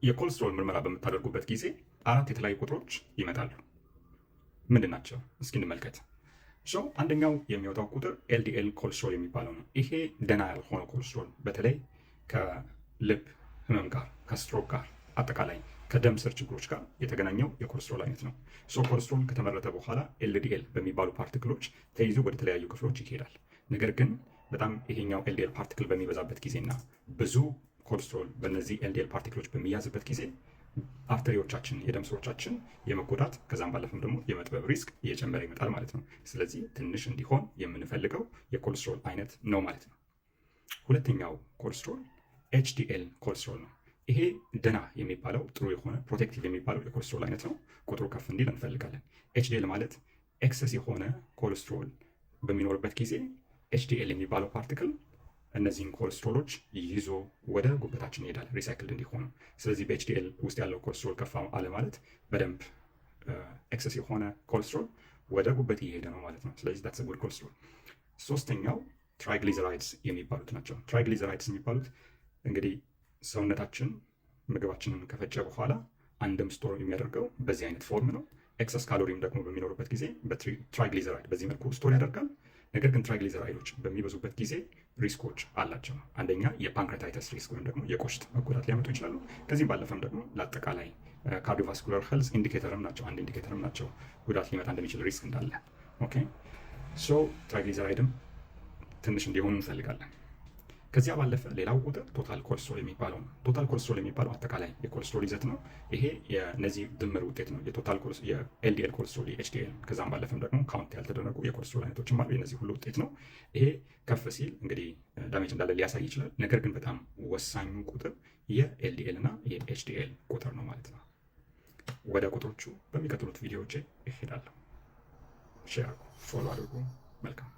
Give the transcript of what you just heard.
የኮሌስትሮል ምርመራ በምታደርጉበት ጊዜ አራት የተለያዩ ቁጥሮች ይመጣሉ። ምንድን ናቸው? እስኪ እንመልከት። So አንደኛው የሚወጣው ቁጥር LDL cholesterol የሚባለው ነው። ይሄ ደህና ያልሆነ ኮሌስትሮል በተለይ ከልብ ህመም ጋር፣ ከስትሮክ ጋር፣ አጠቃላይ ከደም ስር ችግሮች ጋር የተገናኘው የኮሌስትሮል አይነት ነው። So ኮሌስትሮል ከተመረተ በኋላ LDL በሚባሉ particle ኦች ተይዞ ወደ ተለያዩ ክፍሎች ይሄዳል። ነገር ግን በጣም ይሄኛው LDL particle በሚበዛበት ጊዜና ብዙ ኮሌስትሮል በእነዚህ LDL particle ኦች በሚያዝበት ጊዜ artery ዎቻችን፣ የደም ስሮቻችን የመጎዳት ከዛም ባለፈም ደግሞ የመጥበብ risk እየጨመረ ይመጣል ማለት ነው። ስለዚህ ትንሽ እንዲሆን የምንፈልገው የኮሌስትሮል አይነት ነው ማለት ነው። ሁለተኛው ኮሌስትሮል HDL cholesterol ነው። ይሄ ደና የሚባለው፣ ጥሩ የሆነ፣ protective የሚባለው የኮሌስትሮል አይነት ነው። ቁጥሩ ከፍ እንዲል እንፈልጋለን። HDL ማለት excess የሆነ ኮሌስትሮል በሚኖርበት ጊዜ HDL የሚባለው particle እነዚህን ኮሌስትሮሎች ይዞ ወደ ጉበታችን ይሄዳል recycled እንዲሆኑ። ስለዚህ በ HDL ውስጥ ያለው ኮሌስትሮል ከፍ አለ ማለት በደንብ excess የሆነ ኮሌስትሮል ወደ ጉበት እየሄደ ነው ማለት ነው። ስለዚህ that's good cholesterol። ሶስተኛው triglycerides የሚባሉት ናቸው። Triglycerides የሚባሉት እንግዲህ ሰውነታችን ምግባችንን ከፈጨ በኋላ አንድም store የሚያደርገው በዚህ አይነት form ነው። Excess calorie ም ደግሞ በሚኖርበት ጊዜ በ triglyceride በዚህ መልኩ store ያደርጋል። ነገር ግን triglyceride ኦች በሚበዙበት ጊዜ risk ኦች አላቸው። አንደኛ የ pancreatitis risk ወይም ደግሞ የቆሽት መጎዳት ሊያመጡ ይችላሉ። ከዚህም ባለፈም ደግሞ ለአጠቃላይ cardiovascular health indicator ም ናቸው፣ አንድ indicator ም ናቸው ጉዳት ሊመጣ እንደሚችል risk እንዳለ። Okay, so triglyceride ም ትንሽ እንዲሆኑ እንፈልጋለን። ከዚያ ባለፈ ሌላው ቁጥር total cholesterol የሚባለው ነው። Total cholesterol የሚባለው አጠቃላይ የኮሌስትሮል ይዘት ነው። ይሄ የነዚህ ድምር ውጤት ነው። የ total የ LDL cholesterol፣ የ HDL፣ ከዛም ባለፈም ደግሞ count ያልተደረጉ የኮሌስትሮል አይነቶችም አሉ። የነዚህ ሁሉ ውጤት ነው። ይሄ ከፍ ሲል እንግዲህ damage እንዳለ ሊያሳይ ይችላል። ነገር ግን በጣም ወሳኙ ቁጥር የ LDL እና የ HDL ቁጥር ነው ማለት ነው። ወደ ቁጥሮቹ በሚቀጥሉት ቪዲዮዎች እሄዳለሁ። Share፣ follow አድርጉ። መልካም።